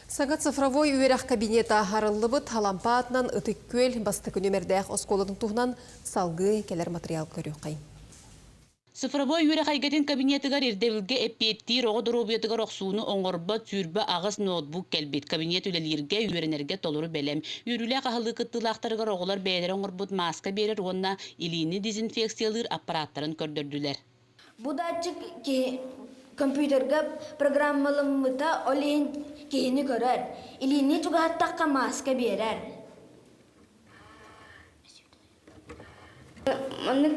Саҥа цифровой үөрэх кабинета арыллыбыт Алампа аатынан Ытык Күөл бастакы нүмердээх оскуолатын туһунан салгыы кэлэр материал көрүөххэйиҥ. Цифровой үөрэх эйгэтин кабинетыгар ирдэбилгэ эппиэттиир оҕо доруобуйатыгар охсууну оҥорбот 28 ноутбук кэлбит. Кабинет үлэлииргэ, үөрэнэргэ толору бэлэм. Үөрүүлээх аһылыы кыттыылаахтарыгар оҕолор бэйэлэрэ оҥорбут мааска биэрэр уонна илиини дезинфекциялыыр аппарааттарын көрдөрдүлэр. Бу датчик киһи компьютерга программаламмыта, ол иһин киһини көрөр. Илиини чугаһаттахха мааска биэрэр. Маннык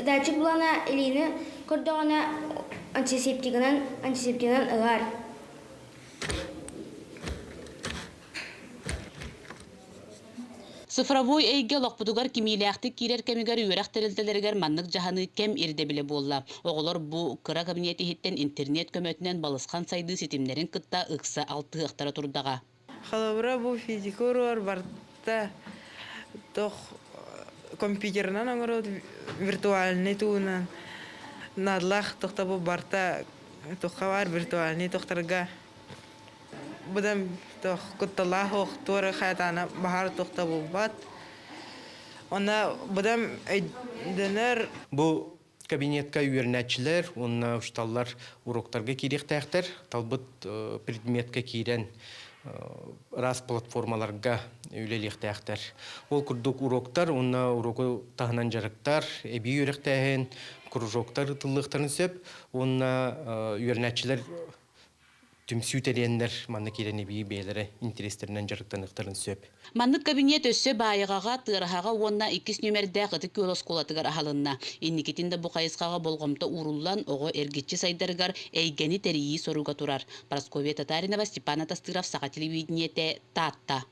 датчик булана илиини көрдөҕүнэ антисептигынан антисептигынан ылар. Цифровой эйгэ олохпутугар кимиилээхтик киирэр кэмигэр үөрэх тэрилтэлэригэр маннык дьаһаныы кэм ирдэбилэ буолла. Оҕолор бу кыра кабинет иһиттэн интернет көмөтүнэн балысхан сайдыы ситимнэрин кытта ыкса алтыһыахтара турдаҕа. Холобура, бу физика уруогар барыта туох компьютерынан оҥорор виртуальный туунан наадалаах туохта бу барыта туохха баар виртуальный туохтарга Быдан туох кутталаах ох туора хайатаана баһаар туох да буолбат. Онно быдан өйдөнөр. Бу кабинетка үөрэнээччилэр уонна учууталлар уроктарга киириэхтээхтэр. Талбыт предметкэ киирэн ыраас платформаларга үлэлиэхтээхтэр. Ол курдук уроктар уонна уроку таһынан дьарыктар, эбии үөрэхтээһин, кружоктар ыытыллыахтарын сөп уонна үөрэнээччилэр түмсүү тэрийэннэр манна киирэн эбии бэйэлэрэ интэриэстэринэн дьарыктаныахтарын сөп. Маннык кабинет өссө Баайаҕаҕа, Тыараһаҕа уонна иккис нүөмэрдээх Ытык Күөл оскуолатыгар аһылынна. Инникитин да бу хайысхаҕа болҕомто ууруллан, оҕо эргиччи сайдарыгар эйгэни тэрийии соруга турар. Прасковья Татаринова, Степан Атастыров, Саха телевидениетэ, Таатта.